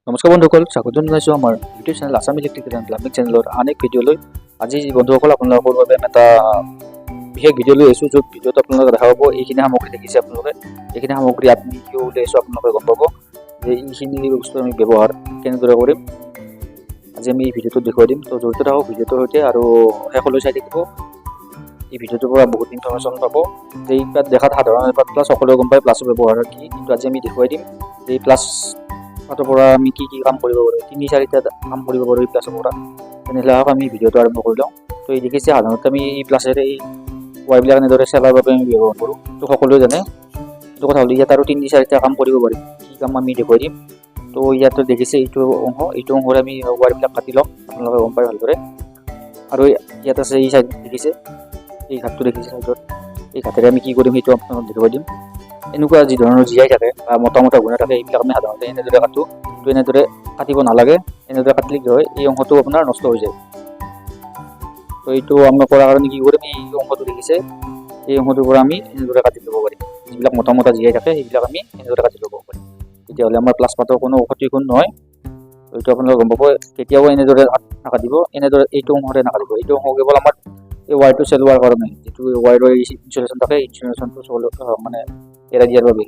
নমস্কাৰ বন্ধুসকল, স্বাগতম জনাইছোঁ আমাৰ YouTube channel Assam electrical and plumbing চেনেলৰ আন এক ভিডিঅ'লৈ। আজি বন্ধুসকল, আপোনালোকৰ বাবে আমি এটা বিশেষ ভিডিঅ' লৈ আহিছোঁ, য'ত ভিডিঅ'ত আপোনালোকে দেখা পাব এইখিনি সামগ্ৰী। দেখিছে আপোনালোকে এইখিনি সামগ্ৰী। আপুনি কিয় উলিয়াইছোঁ আপোনালোকে গম পাব যে এইখিনি বস্তু আমি ব্যৱহাৰ কেনেদৰে কৰিম, আজি আমি এই ভিডিঅ'টোত দেখুৱাই দিম। তো জড়িত থাকক ভিডিঅ'টোৰ সৈতে আৰু শেষলৈ চাই থাকিব। এই ভিডিঅ'টোৰ পৰা বহুত ইনফৰমেশ্যন পাব যে এই পাত দেখাত সাধাৰণ এপাত প্লাছ, সকলোৱে গম পায় প্লাছৰ ব্যৱহাৰ কি। কিন্তু আজি আমি দেখুৱাই দিম যে এই প্লাছ পাতৰ পৰা আমি কি কি কাম কৰিব পাৰোঁ। তিনি চাৰিটা কাম কৰিব পাৰোঁ এই প্লাছৰ পৰা। তেনেহ'লে আহক, আমি ভিডিঅ'টো আৰম্ভ কৰি লওঁ। তো এই দেখিছে, সাধাৰণতে আমি এই প্লাছেৰে এই ৱায়াৰবিলাক এনেদৰে চেলাৰ বাবে আমি ব্যৱহাৰ কৰোঁ, তো সকলোৱে জানে। এইটো কথা হ'ল, ইয়াত আৰু তিনি চাৰিটা কাম কৰিব পাৰিম। কি কাম আমি দেখুৱাই দিম। তো ইয়াত দেখিছে এইটো অংশ, এইটো অংশৰে আমি ৱায়াৰবিলাক কাটি ল'ম, আপোনালোকে গম পায় ভালদৰে। আৰু ইয়াত আছে এই চাইড, দেখিছে এই ঘাটটো, দেখিছে চাইডত, এই ঘাটেৰে আমি কি কৰিম সেইটো আপোনালোকক দেখুৱাই দিম। এনেকুৱা যি ধৰণৰ জীয়াই থাকে বা মোটা মোটা গুণা থাকে, এইবিলাক আমি সাধাৰণতে এনেদৰে কাটোঁ। কিন্তু এনেদৰে কাটিব নালাগে। এনেদৰে কাটিলে কি হয়, এই অংশটো আপোনাৰ নষ্ট হৈ যায়। তো এইটো আমি কৰাৰ কাৰণে কি কৰিম, এই অংশটো দেখিছে, এই অংশটোৰ পৰা আমি এনেদৰে কাটি ল'ব পাৰিম। যিবিলাক মোটা মোটা জীয়াই থাকে, সেইবিলাক আমি এনেদৰে কাটি ল'ব পাৰিম। তেতিয়াহ'লে আমাৰ প্লাছ পাতৰ কোনো ক্ষতিপূৰণ নহয়। এইটো আপোনালোকে গম পাব। কেতিয়াও এনেদৰে নাকাটিব, এনেদৰে এইটো অংশৰে নাকাটিব। এইটো অংশ কেৱল আমাৰ এই ৱায়াৰটো চেলোৱাৰ কাৰণে, যিটো ৱায়াৰৰ ইনচুলেশ্যন থাকে, ইনচুলেশ্যনটো মানে এৰাই দিয়াৰ বাবে।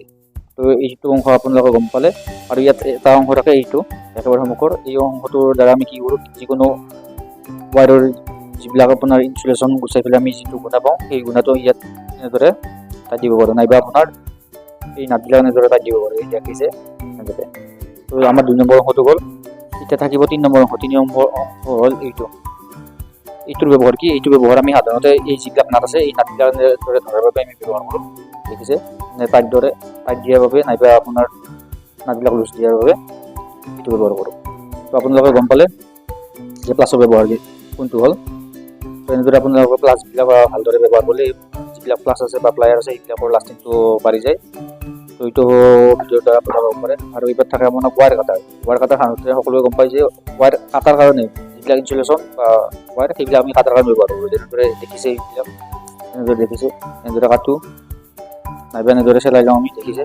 তো এইটো অংশ আপোনালোকে গম পালে। আৰু ইয়াত এটা অংশ থাকে, এইটো একেবাৰে সন্মুখৰ এই অংশটোৰ দ্বাৰা আমি কি কৰোঁ, যিকোনো ৱায়াৰৰ যিবিলাক আপোনাৰ ইনচুলেশ্যন গুচাই পেলাই আমি যিটো গুণা পাওঁ, সেই গুণাটো ইয়াত এনেদৰে টাইট দিব পাৰোঁ, নাইবা আপোনাৰ এই নাটবিলাক এনেদৰে টাইট দিব পাৰোঁ। এই দেখিছে এনেদৰে। তো আমাৰ 2 নম্বৰ অংশটো গ'ল। এতিয়া থাকিব 3 নম্বৰ অংশ। 3 নম্বৰ অংশ হ'ল এইটো। এইটোৰ ব্যৱহাৰ কি? এইটো ব্যৱহাৰ আমি সাধাৰণতে এই যিবিলাক নাট আছে, এই নাটবিলাক এনেদৰে ধৰাৰ বাবে আমি ব্যৱহাৰ কৰোঁ। দেখিছে, টাইট দৰে টাইট দিয়াৰ বাবে নাইবা আপোনাৰ নাটবিলাক লুজ দিয়াৰ বাবে এইটো ব্যৱহাৰ কৰোঁ। তো আপোনালোকে গম পালে যে প্লাছৰ ব্যৱহাৰ কি কোনটো হ'ল। তো এনেদৰে আপোনালোকৰ প্লাছবিলাক ভালদৰে ব্যৱহাৰ কৰিলে যিবিলাক প্লাছ আছে বা প্লায়াৰ আছে, সেইবিলাকৰ লাষ্টিংটো বাঢ়ি যায়। তো এইটো ভিডিঅ'ৰ দ্বাৰা আপোনালোকে পাৰে। আৰু এইবাৰ থাকে আপোনাৰ ৱায়াৰ কাটাৰ। ৱায়াৰ কাটাৰ সাধাৰণতে সকলোৱে গম পায় যে ৱায়াৰ কাটাৰ কাৰণে যিবিলাক ইনচুলেশ্যন বা ৱায়াৰ, সেইবিলাক আমি কাটাৰ কাৰণে ব্যৱহাৰ কৰোঁ। যেনেদৰে দেখিছে এইবিলাক, এনেদৰে দেখিছে, এনেদৰে কাটো নাইবা এনেদৰে চেলাই লওঁ আমি। দেখিছে,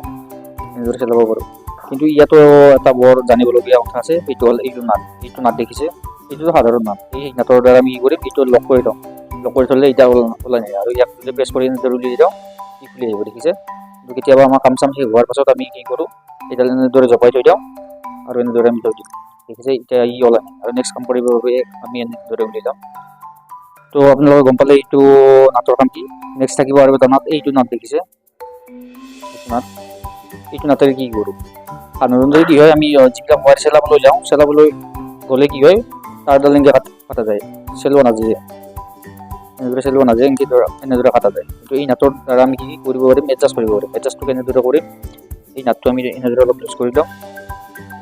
এনেদৰে চেলাব পাৰোঁ। কিন্তু ইয়াতো এটা বৰ জানিবলগীয়া কথা আছে। সেইটো হ'ল এইটো নাট। এইটো নাট দেখিছে, এইটো সাধাৰণ নাট। এই নাটৰ দ্বাৰা আমি কি কৰিম, এইটো লক কৰি থওঁ। লক কৰি থ'লে এতিয়া ওলাই নাহে। আৰু ইয়াক যদি প্ৰেছ কৰি এনেদৰে উলিয়াই দিওঁ, ই খুলি আহিব, দেখিছে। কিন্তু কেতিয়াবা আমাৰ কাম চাম শেষ হোৱাৰ পাছত আমি কি কৰোঁ, এইডাল এনেদৰে জপাই থৈ দিওঁ আৰু এনেদৰে আমি থৈ দিওঁ। দেখিছে, এতিয়া ই ওলাই নাহে আৰু নেক্সট কাম কৰিবৰ বাবে আমি এনেদৰে উলিয়াই যাওঁ। তো আপোনালোকে গম পালে এইটো নাটৰ কাম কি। নেক্সট থাকিব আৰু এটা নাট, এইটো নাট। দেখিছে এইটো নাট। এইটো নাটেৰে কি কৰোঁ? সাধাৰণতে কি হয়, আমি যিবিলাক ৱায়াৰ চেলাবলৈ যাওঁ, চেলাবলৈ গ'লে কি হয়, তাঁৰডাল এনেকৈ কাটা যায়, চেলোৱা নাযায়। এনেদৰে চেলোৱা নাযায়, এনেকৈ ধৰা এনেদৰে কাটা যায়। কিন্তু এই নাটৰ দ্বাৰা আমি কি কৰিব পাৰিম? এডজাষ্ট কৰিব পাৰিম। এডজাষ্টটো কেনেদৰে কৰিম? এই নাটটো আমি এনেদৰে অলপ লুজ কৰি লওঁ।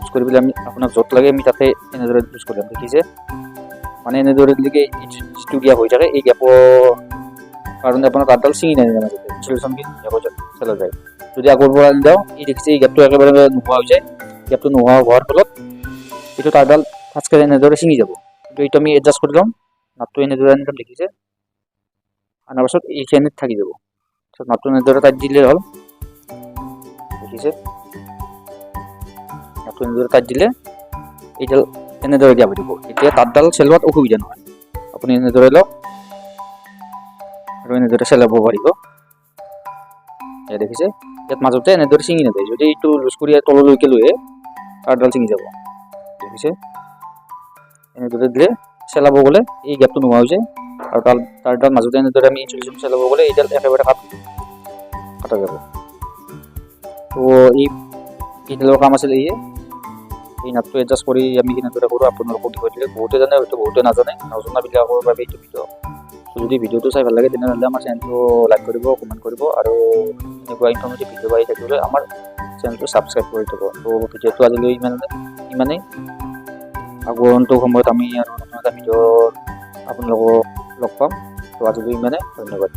লুজ কৰি পেলাই আমি আপোনাক য'ত লাগে আমি তাতে এনেদৰে লুজ কৰি ল'ম। দেখিছে, মানে এনেদৰে দিলে যিটো গ্যাপ হৈ থাকে, এই গ্যাপৰ কাৰণে আপোনাৰ তাঁৰডাল ছিঙি নাযায়, মাজতে ইনচুলেশ্যন কি ধুনীয়াকৈ চেলা যায়। যদি আগৰ পৰা আনি যাওঁ, এই দেখিছে, এই গ্যাপটো একেবাৰে নোহোৱা হৈ যায়। গ্যাপটো নোহোৱা হোৱাৰ ফলত এইটো তাঁৰডাল ফাচকৈ এনেদৰে ছিঙি যাব। কিন্তু এইটো আমি এডজাষ্ট কৰি ল'ম। নাটটো এনেদৰে আনি ল'ম, দেখিছে। আনাৰ পাছত এইখিনিত থাকি যাব। তাৰপিছত নাটটো এনেদৰে টাইট দিলে হ'ল। দেখিছে, নাটটো এনেদৰে টাইট দিলে এইডাল এনেদৰে গ্যাপ হৈ থাকিব। এতিয়া তাঁৰডাল চেলোৱাত অসুবিধা নহয়। আপুনি এনেদৰে লওক আৰু এনেদৰে চেলাব পাৰিব। এয়া দেখিছে, ইয়াত মাজতে এনেদৰে ছিঙি নাযায়। যদি এইটো লুজ কৰি তললৈকে লৈ আহে, তাঁৰডাল ছিঙি যাব। দেখিছে, এনেদৰে দিলে চেলাব গ'লে এই গেপটো নোহোৱা হৈ যায় আৰু তাঁৰডাল মাজতে এনেদৰে আমি ইনচুলেশ্যন চেলাব গ'লে এইডাল একেবাৰে কাটা যাব। তো এইডালৰ কাম আছিল এইয়ে। এই নাটটো এডজাষ্ট কৰি আমি কেনেদৰে কৰোঁ আপোনালোকক দেখুৱাই দিলে। বহুতে জানে, হয়তো বহুতে নাজানে। নজনাবিলাকৰ বাবে এইটো ভিডিঅ'। যদি ভিডিঅ'টো চাই ভাল লাগে, তেনেহ'লে আমাৰ চেনেলটো লাইক কৰিব, কমেণ্ট কৰিব আৰু এনেকুৱা ইনফৰ্মেটিভ ভিডিঅ' পাই থাকিবলৈ আমাৰ চেনেলটো ছাবস্ক্ৰাইব কৰি থ'ব। তো ভিডিঅ'টো আজিলৈ ইমানেই। আগন্তুক সময়ত আমি আৰু নতুন এটা ভিডিঅ' আপোনালোকক লগ পাম। তো আজিলৈ ইমানে, ধন্যবাদ।